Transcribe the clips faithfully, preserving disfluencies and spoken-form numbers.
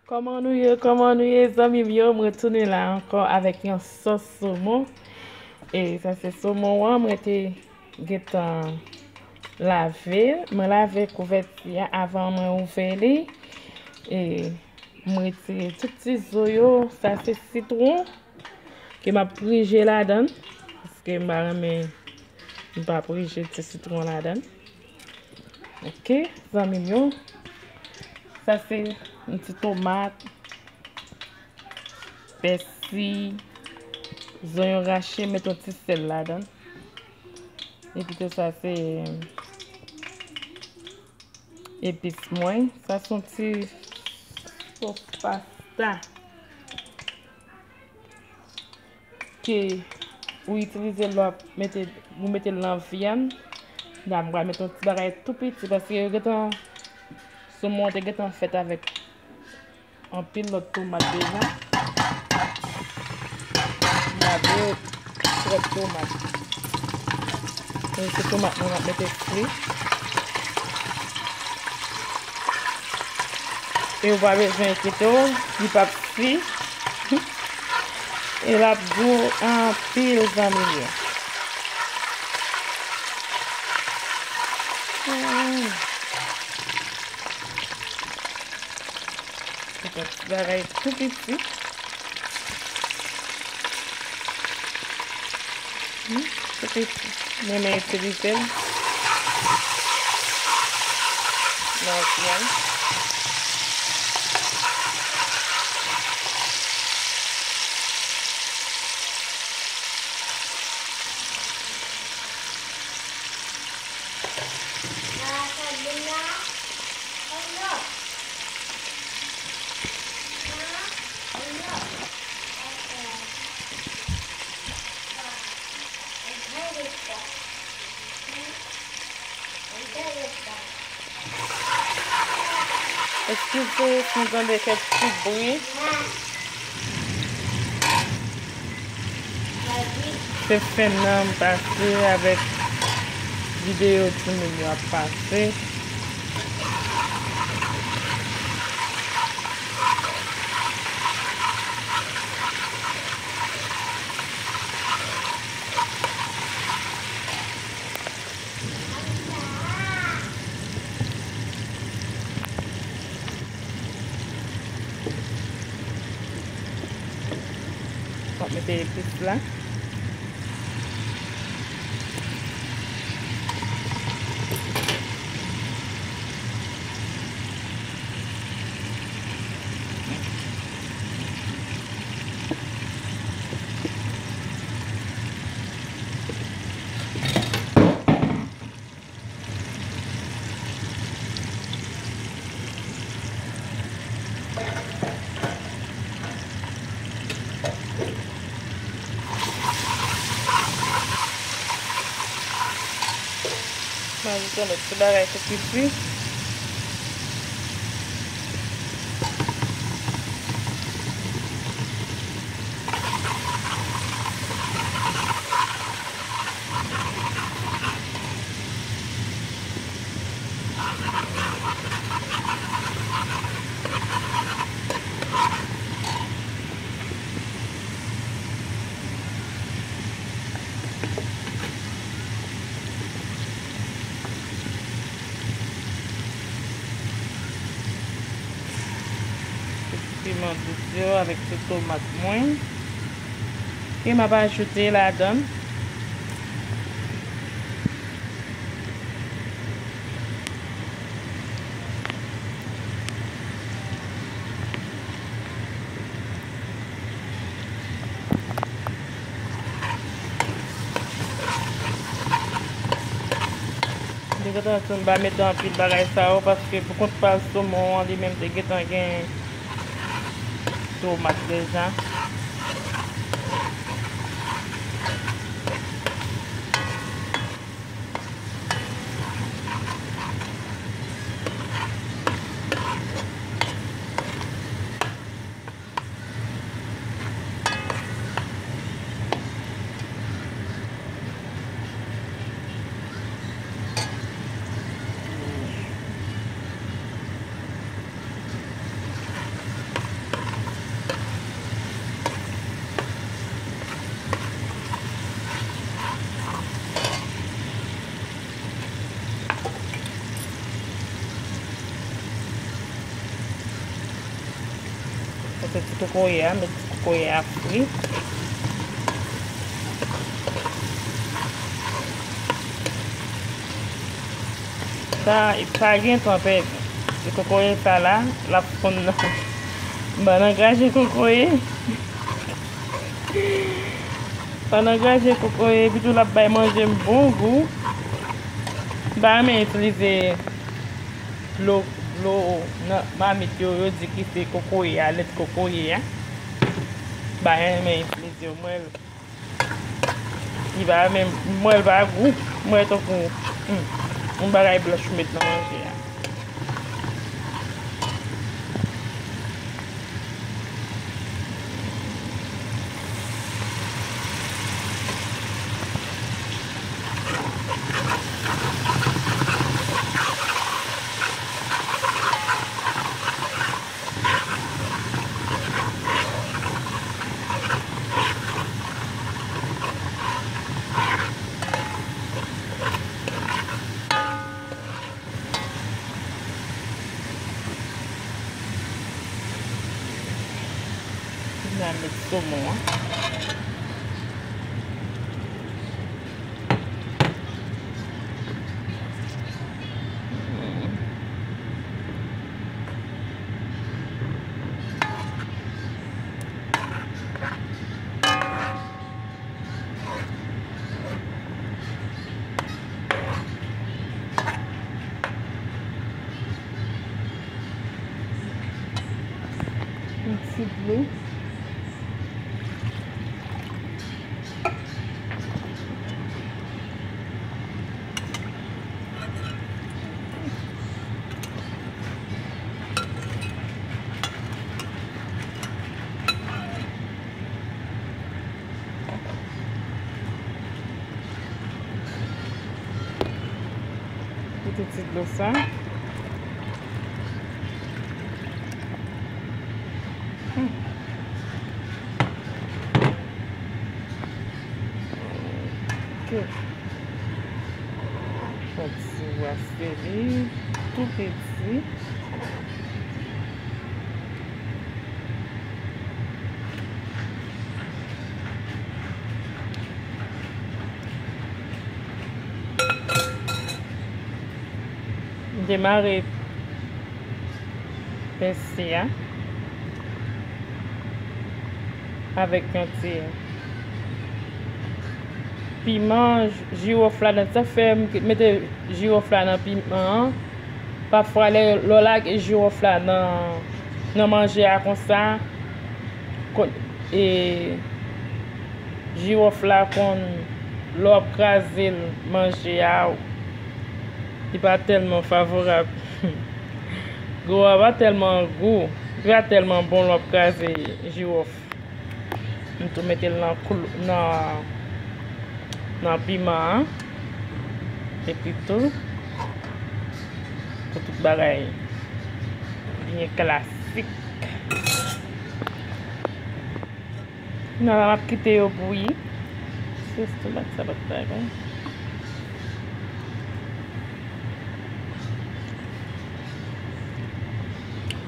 Kòman nou ye? Kòman nou ye, zanmi m yo? M retounen la ankò avèk yon sòs somon. E sa se somon an, mwen te gentan lave. Mwen lave kouvèti a avan mwen ouvè li. E m retire tout ti zo yo. Sa se sitwon ke m ap prije ladan l. Paske m pa renmen, m pa prije ti sitwon ladan l. Ok, zanmi m yo. Sa se yon ti tomat, pèsi, zonyon rache, met yon ti sèl ladan l. Epi tou sa se epis mwen. Sa se yon ti sos pasta ke ou itilize lè w ap mete, ou mete l nan vyann. La, m pral mete yon ti bagay tou piti paske yo gentan, somon an te gentan fèt avèk anpil lòt tomat deja. M pa vle twòp tomat. E se tomat mwen ap mete fri. E ou pa bezwen enkyete w, li p ap fri. E l ap gou anpil, zanmi m yo. Mm. Yon ti bagay tou piti. Hmm, tou piti. Mwen renmen itilize l nan vyann. Eskize si n tande kèk ti bri. Se fen nan m pase avèk videyo timoun yo ap pase. W ap mete epis la. M ajoute yon lòt ti bagay pou ki fri. Ti piman douz yo avèk ti tomat mwen. E m ap ajoute ladan l. M te gentan di m pa mete anpil bagay sa yo, paske pou kont pa l, somon an li menm te gentan gen tomat deja. Sa se ti kokoye a, met ti kokoye a fri. Sa, pa gen tan pèdi. Ti kokoye sa la, l ap fonn nan. M pa nan graje kokoye. M pa nan graje kokoye, epi tou l ap bay manje m bon gou. M pa renmen itilize dlo, dlo nan mamit yo, yo di ki se kokoye a, lèt kokoye a. M pa renmen itilize yo, mwen. Li pa menm, m wè l pa gou. M wè tankou, hmm, yon bagay blanch ou met nan manje a. N a met somon an. Yon ti dlo. Mete ti dlo sa. Hmm. Ok. Fè ti wase li tou piti. M te mare pèsi a avèk yon ti piman, jiwòf ladan. Sa fè m mete jiwòf la nan piman an. Pafwa, lè, lè w lage jiwòf la nan, nan manje a konsa, kon, e, jiwòf la konn, lè w ap kraze l, manje a, li pa tèlman favorab. Gou a pa tèlman gou, li pa tèlman bon lè w ap kraze jiwòf. M tou mete l nan klou, nan, nan piman an. Epi tou, pou tout bagay byen klasik. Nan la, m ap kite yo bouyi. Se tomat sa pa t bagay.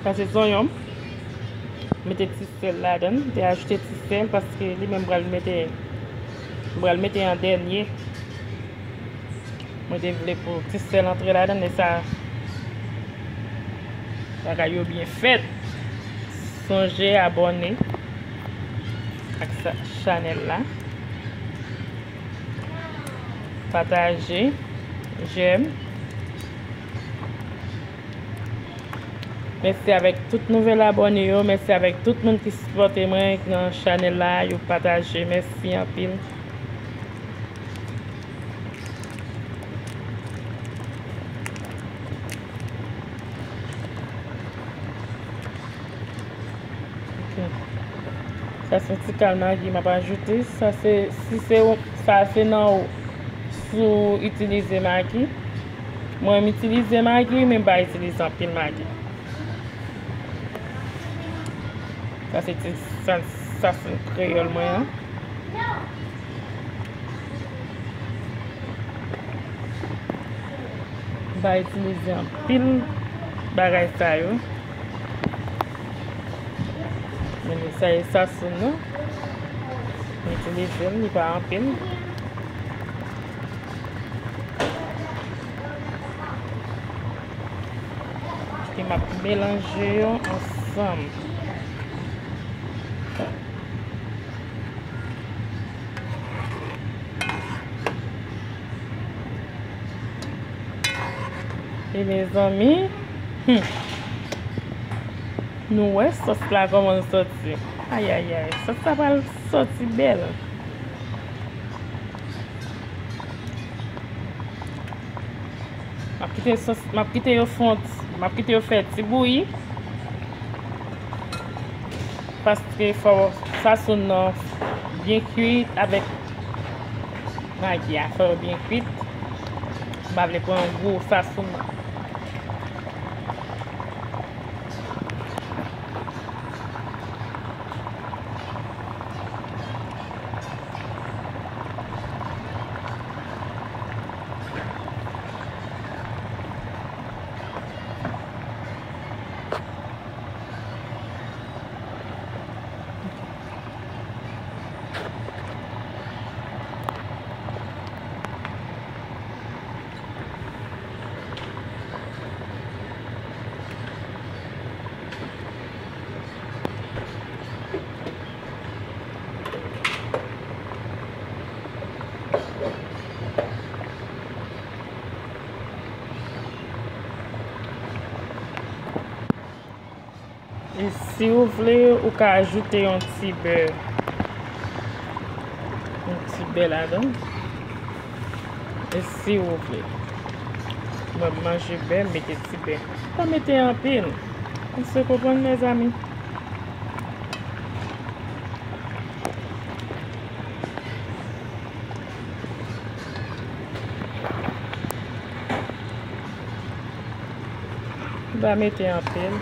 Sa se zonyon. Mete ti sèl ladan. M te ajoute ti sèl paske li menm pral mete, pral mete an dènye. Mwen te vle pou ti sèl antre ladan, men sa, bagay yo byen fèt. Sonje abòne ak sa, chanèl la. Pataje, jèm. Mèsi avèk tout nouvèl abòne yo. Mèsi avèk tout moun ki sipòte mwen nan chanèl la, yo pataje. Mèsi anpil. Ok. Sa se yon ti kal Magi m ap ajoute. Sa se, si se, sa se nan ou, si w itilize Magi. Mwen, m itilize Magi, men m pa itilize anpil Magi. Sa se ti sa, sasen kreyòl mwen an. M pa itilize anpil bagay sa yo. Sa e sason nan. M itilize l, li pa anpil. Epi m ap melanje yo ansanm. E mezanmi, hmm, nou wè sòs la kòman l sòti. Ayayay, sòs la pral sòti bèl. M ap kite sòs, m ap kite yo fon, m ap kite yo fè ti bouyi. Paske fò sason nan byen kwit avèk magi a, fò yo byen kwit. M pa vle pran gou sason nan. E si w vle, ou ka ajoute yon ti bè. Yon ti bè ladan. E si w vle. Mwen, m manje bè, m mete ti bè. Pa mete anpil. Ou se konprann, mezanmi. M pa mete anpil.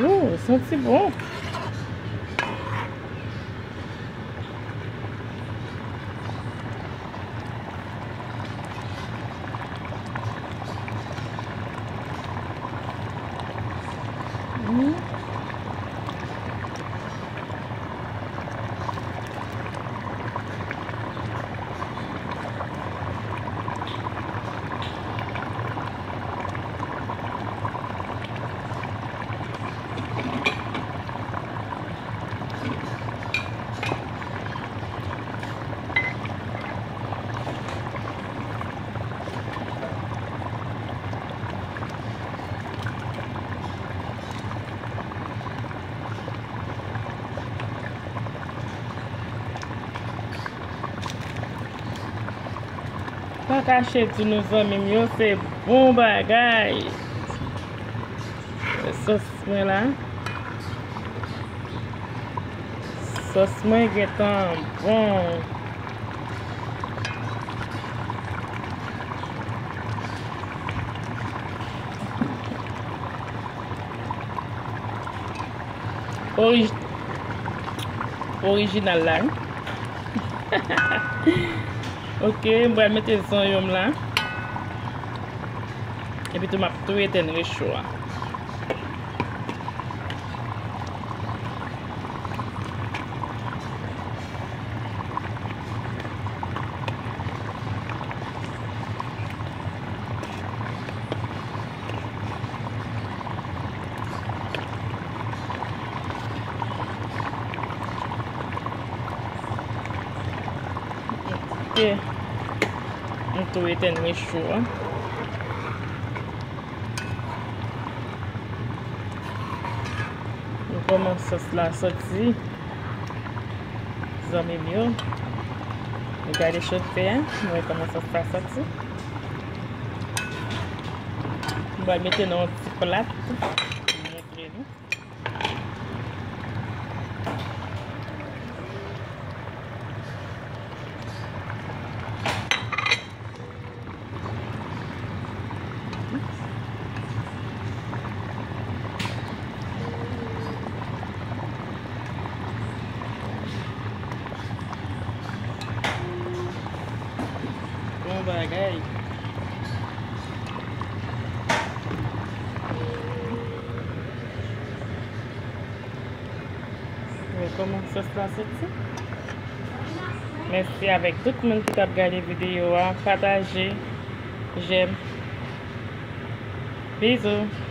Ooh, santi bon. Pa kache di nou zanmi m yo, se bon bagay. Sòs mwen la. Sòs mwen gentan bon. Orij-, orijinal la, wi. Ok, m pral mete zonyon m la. Epi tou, m ap tou etenn recho a. Ok. M tou etenn recho a. Nou kòmanse sòs la sòti. Zanmi m yo, nou gade chodyè a, nou wè kòman sòs la sòti. Nou pral mete nan yon ti plat pou m montre nou. Bon bagay. Kòman sòs la soti? Mèsi avèk tout moun ki t ap gade videyo a. Pataje, j'aime. Bizou.